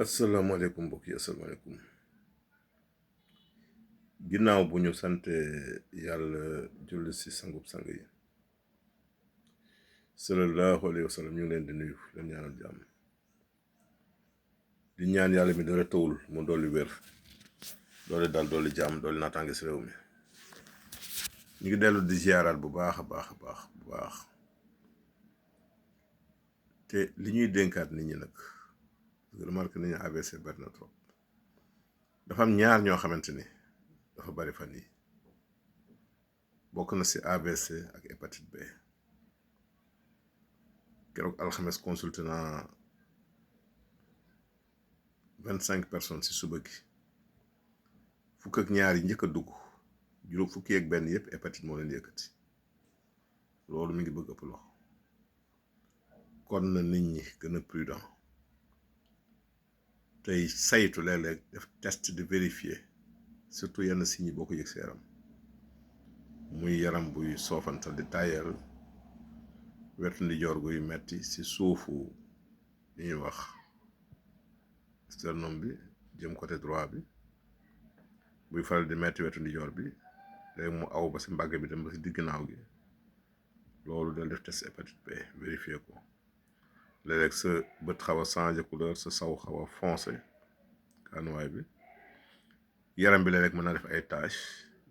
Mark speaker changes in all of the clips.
Speaker 1: asalaamaaleykum mbokk yi asalaamaaleykum ginnaaw bu ñu sante yàlla julli si sangub sang yi sallallahu alayhi wa sallam ñu ngi leen di nuyu leen ñaanal jàmm di ñaan yàlla mi dara tawul mu dolli wér dolli dal dolli jàmm dolli naataange si réew mi ñu ngi dellu di ziaraat bu baax a baax te li ñuy dénkaat nit ñi nag remarque nañu AVC bari na trop dafa am ñaar ñoo xamante ni dafa bari fan yi bokk na si AVC ak hépatite B keroog alxames consulté naa 25 personnes si suba gi fukk ak ñaar yi njëkk a dugg juróom fukki ak benn yëpp hépatite moo leen yëkkati loolu mi ngi bëgg ëpp loxo kon na nit ñi gën a prudent tey saytu léeg-léeg def test de vérifier surtout yenn signes yi boo ko yëg sa yaram muy yaram buy soofantal di tayal wetu ndijoor guy metti si suufu li ñuy wax sternum bi jëm côté droit bi buy faral di metti wetu ndijoor bi léegi mu aw ba si mbàgg bi dem ba si digg naaw gi loolu del def test hépatite B vérifier ko léeg-léeg sa bët xaw a changé couleur sa saw xaw a foncé kaanuwaay bi yaram bi léeg-léeg mën na def ay taches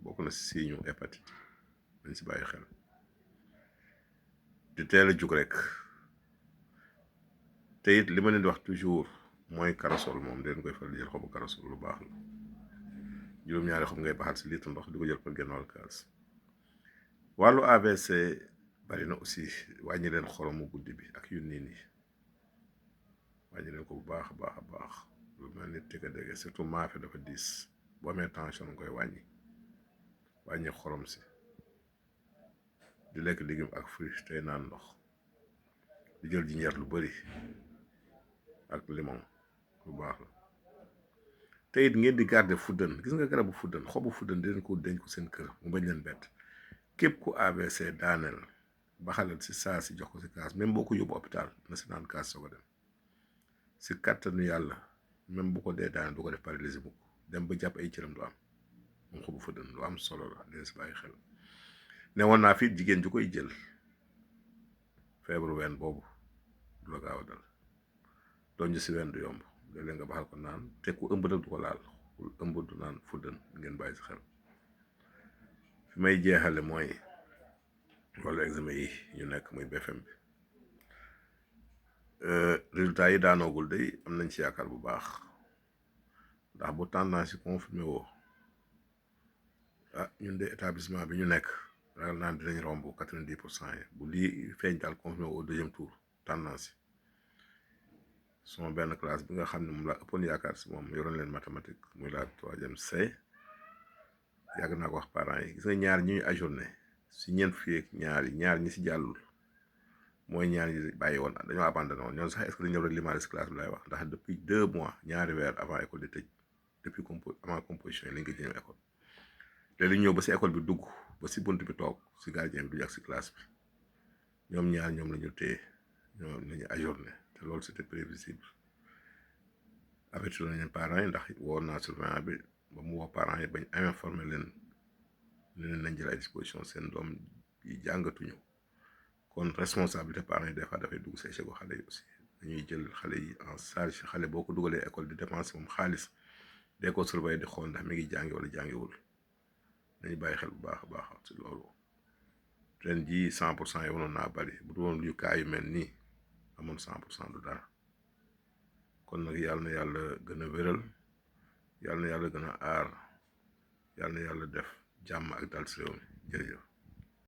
Speaker 1: bokk na si signe hépatite dañ si bàyyi xel di teel a jug rek te it li ma leen di wax toujours mooy karasol moom den koy faral di jël xobu karasol lu baax la juróom-ñaari xob ngay baxal si litre ndox di ko jël par genn wàll kaas wàllu AVC bari na aussi wàññi leen xoromu guddi bi ak yu niin yi wàññi leen ko bu baax a baax lu mel ni tika dégg surtout maafe dafa diis boo amee tension nga koy wàññi xorom si di lekk légume ak fruit tey naan ndox di jël jinjeer lu bari ak limon lu baax la te it ngeen di garder fuddën gis nga garabu fuddën xobu fuddën di leen ko denc ko seen kër mu bañ leen bett képp ku AVC daaneel baxalal si saa si jox ko si kaas même boo ko yóbbu hôpital na si naan kaas soo ko dem si kàttanu yàlla même bu ko dee daaneel du ko def paralysie bu dem ba jàpp ay cëram du am moom xobu fuddën lu am solo la dina si bàyyi xel ne woon naa fi jigéen ju koy jël feebaru ween boobu du la gaaw a dal doon si ween du yomb léeg-léeg nga baxal ko naan te ku ëmb nag du ko laal ku ëmb du naan fuddën ngeen bàyyi si xel fi may jeexale mooy wàllu examen yi ñu nekk muy BFM bi résultat yi daanoogul day am nañ ci yaakaar bu baax ndax bu tendance yi confirmé woo ñun de établissement bi ñu nekk ragal naan dinañ romb 90% yi bu lii feeñ daal confirmé woo au deuxième tour tendance yi sama benn classe bi nga xam ne moom laa ëppoon yaakaar si moom yoroon leen mathématique muy la 3e C yàgg naa ko wax parents yi gis nga ñaar ñuy ajourné si ñeent fii ak ñaar ñi si jàllul mooy ñaar ñi bàyyi woon dañoo abandonné woon ñoom sax est-ce que dañu ñëw rek limaale si classe bi laay wax ndax depuis 2 mois ñaari weer avant école di tëj depuis avant composition yi lañ ko jëñëw école léegi ñëw ba si école bi dugg ba si bunt bi toog si gardien bi du ak si classe bi ñoom ñaar ñoom la ñu téye ñoom la ñu ajourné te loolu c'était prévisible avertir nañu parents yi ndax woon naa surveillant bi ba mu woo parents yi bañ informé leen nañ jël ay disposition seen doom yi jàngatuñu kon responsabilité parents yi des fois dafay dugg si échec xale yi aussi dañuy jël xale yi en charge xale boo ko dugalee école di dépenser moom xaalis dee ko surveiller di xool ndax mi ngi jàngi wala jàngiwul dañuy bàyyi xel bu baax a baax ci loolu ren jii 100% yi wanoon naa bari bu doon yu kaa yu mel nii amoon 100% du dara kon nag yàlla na yàlla gën a wéral yàlla na yàlla gën a aar yàlla na yàlla def jàmm ak dal si réew mi jërëjëf